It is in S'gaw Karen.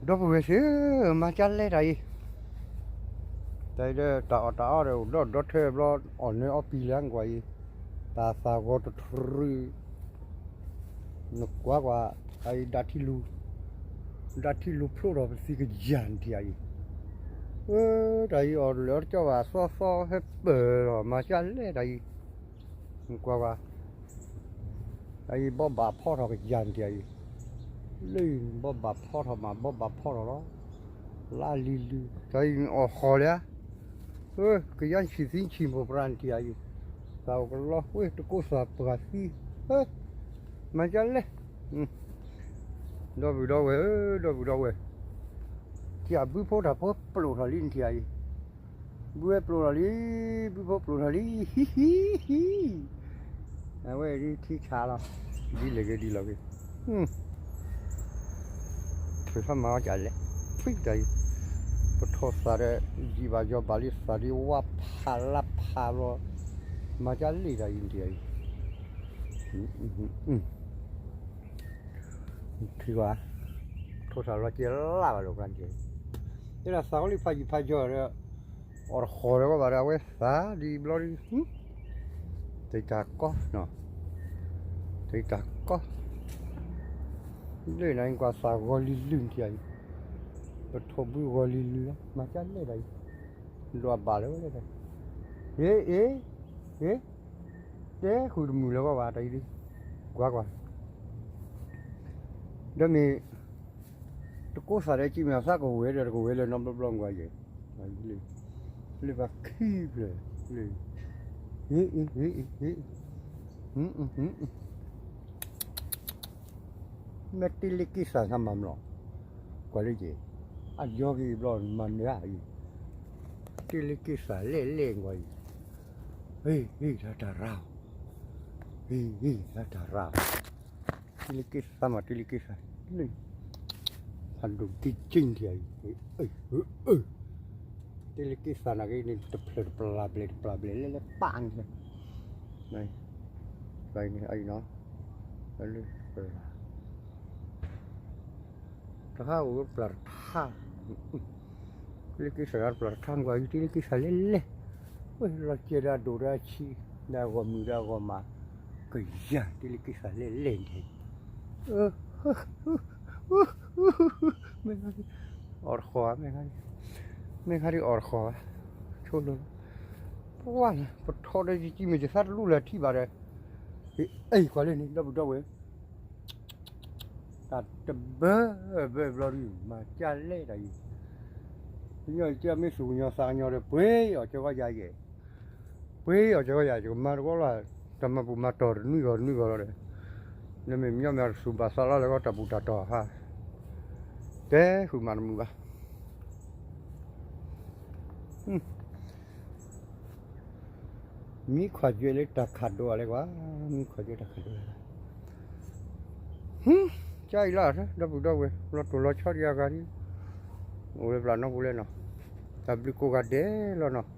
ဒီပုၢ်ဝဲၢ်သ့ၣ်ဧၢ, မၤကၢ်လဲၣ်တၢ်အံၤ, တၢ်အံၤဒီးတၢ်အီၣ်တၢ်အီဒီးအိၣ်ဒီဒီထၢဘျီ, အီၣ်နၢအီပံၤလၢနကွၢ်အံၤ, တၢ်သၣ်ဂီၤတထြူး, နကွၢ်ကွၢ်, တၢ်အံၤဒၣ်ထံလူၤ, ဒၣ်ထံလူၤဖျိထီၣ်ပသံကယၤနထံၣ်အံၤ, အၢ တၢ်အံၤအီၣ်လၢအီတကၠီဘၣ် သီသီဟဲပၢၢ်ထီၣ် မၤကၢ်လဲၣ်တၢ်အံၤ, နကွၢ်ကွၢ် အံၤဘီဘၣ်ဖီထီၣ်ကယၤနထံၣ်အံၤ, လၢဘီဘၣ်ဖီထီၣ်မး ဘီဘၣ်ဖီထီၣ်လီၤ, လါလံၤလုၤ တၢ်အံၤအီၣ်ဃီၤလံဧါ, ကယါဆံၣ်သံဆံၣ်မိၢ်ပှၢ်နထံၣ်အံၤ, သးအိၣ်ကလီဝ့ တကိးသးပှၢ်သံ, မၤကၢ်လဲၣ်, ဒီပုၢ်ဒီဝဲၢ်ဧၢ, ဒီပုၢ်ဒီဝဲၢ်, ကဘုဖိတၢ်ဖိပျိာ်ထီၣ်လံနထံၣ်အံၤ, ဘုဝဲပျိာ်ထီၣ်လံ, ဘုဖိပျိာ်ထီၣ်လံ, ဟံၣ်ဟံၣ်ဟံၣ်, အဝဲဒ်ထံဆးလီၤ, ဒ်လဲၣ်ဂ့ၤဒ်လီၤဂ့ၤ, ထုးထီၣ်မၤအီၣ်ကၢ်လဲၣ်, ဖံးတၢ်အံၤ, ပထီၣ်သးဒီး ယံာ်ဘၣ်ယီၤဘၣ်လံသးဒ်ဝါဖးလါဖးဘျီ, မၤကၢ်လဲၣ်တၢ်အံၤနထံၣ်အံၤ, ထံၣ်ဘၣ်, ထိၣ်သးလီၤက့ၤလၢ်ဘၣ်လီၤကျါန့ၣ်, တဲဒၣ်သးကလံၤဖးယံာ်ဖးယီၤဒီး, အီၣ်တဃီၤဒီးကီးဘၣ်ဒီး အဝဲသးဒ်ဘျီဒ်, တၢ်တၢ်ကီ, တၢ်တၢ်ကီ, လၢနကွၢ်သးဂီၤလံၤလုၤနထံၣ်အံၤ, ပထီၣ်ဘုဂီၤလံၤလုၤလီၤ မၤကၢ်လဲၣ်တၢ်အံၤ, ဒွးဘၣ်လၢဝဲလဲၣ်တၢ်, ဟ့ၣ်, ဟ့ၣ်, တဲဃုာ်တမုာ်လၢၤကီးဘၣ်တၢ်အံၤဒ်, ကွၢ်ကွၢ် ဒီးမ့ၢ်, တကိးသးဒီးကံမ့ၢ်အသးကဝဲၤဒီးတကဝဲၤလၢနီတဘျီဘျီကွၢ်ယဲၢ်, လၢပှၤခံဖျၢၣ်, ဟ့ၣ်, မ့ၢ်တ့လ့က့ၤသးသးမၤမလီၤ, ကွၢ်လၢယဲၢ်, အယီၤက့ၤဘျီမၤနၢၤအံၤ, တ့လ့က့ၤသးလဲၣ်လဲၣ်ကွၢ်အံၤ, ဟ့ၣ်, ဟ့ၣ်, တၢ်တၢ်ရၢ်, ဟ့ၣ်, ဟ့ၣ်, တၢ်တၢ်ရၢ် တ့လ့က့ၤသးမး တ့လ့က့ၤသး, ဖးဒိၣ်က့ၤက့ၤနထံၣ်အံၤ, တ့လ့က့ၤသးနာ်က့န့ၣ် တဖျၢၣ်တပျၢ်ဘျဲၣ် တပျၢ်ဘျဲၣ် လဲၤလဲၤပာ်န့ၣ်, အံၤနီၤ, လၢပျၢ်, တဟးအိၣ်ပျၢ်တထါ တ့လ့က့ၤသးတပျၢ်တထါကွၢ်အံၤ တ့လ့က့ၤသးလဲၣ်လဲၣ်, ဝဲလီၤစဲၤဒီးအဒိၣ်ဒီးအဆံး, ဒီးအဂီၢ်မုာ်ဒီးအဂီၢ်မး, ကယၤ တ့လ့က့ၤသးလဲၣ်လဲၣ်န့ၣ်, မ့ၢ်, အီၣ်တဃီၤဧါ, မ့ၢ်ခါဒ်အီၣ်တဃီၤဧါ, ဆိလိာ်လီၤ, ပှၢ်လၢ ပထီၣ်ဒီးယကံမ့ၢ်ယသးတလူလၢထံၣ်ဘၣ်ဒီး, အံၤကွၢ်လၢန့ၣ် ဒီပုၢ်ဒီဝဲၢ် တၢ်တဘၢဘၢဘျီဒုး မၤကၢ်လဲၣ်တၢ်အံၤ, ပညီယကဲမ့ၢ်သူၣ်ကညီၤသးကညီၤဒီး ပှ့ၤအီၣ်ကၢကီယၤယဲၢ်, ပှ့ၤအီၣ်ကၢကီယၤ ယကမၤတကီလီၤ, တၢ်မၤပူၤမၤတီၢ်တနွံဂီၤတနွံဂီၤလီၤဒီး, နမ့ၢ်မညီမ့ၢ်တသူၣ်ဘၣ်သးလီၤလၢကီတၢ်ပူၤတၢ်တီၢ်ဟါ, တဲဃုာ်မၤတမုာ်ဘၣ် မံခွါယွဲလၢတၢ်ခးဒိၣ်အလဲၣ်ကွၢ်, မံခွါယွဲတၢ်ခးဒိၣ်လဲၣ်, ကၢ်အံၤလီၤ ဒီပုၢ်ဒီဝဲၢ် လီၤတိၢ်လီၤဆီဒံးအဂၤဒ်, အိၣ်လၢပျၢ်နီပူၤလဲၣ်နီၤ, တၢ်ဘျုးကိးဂၤဒဲးလီၤနီၤ,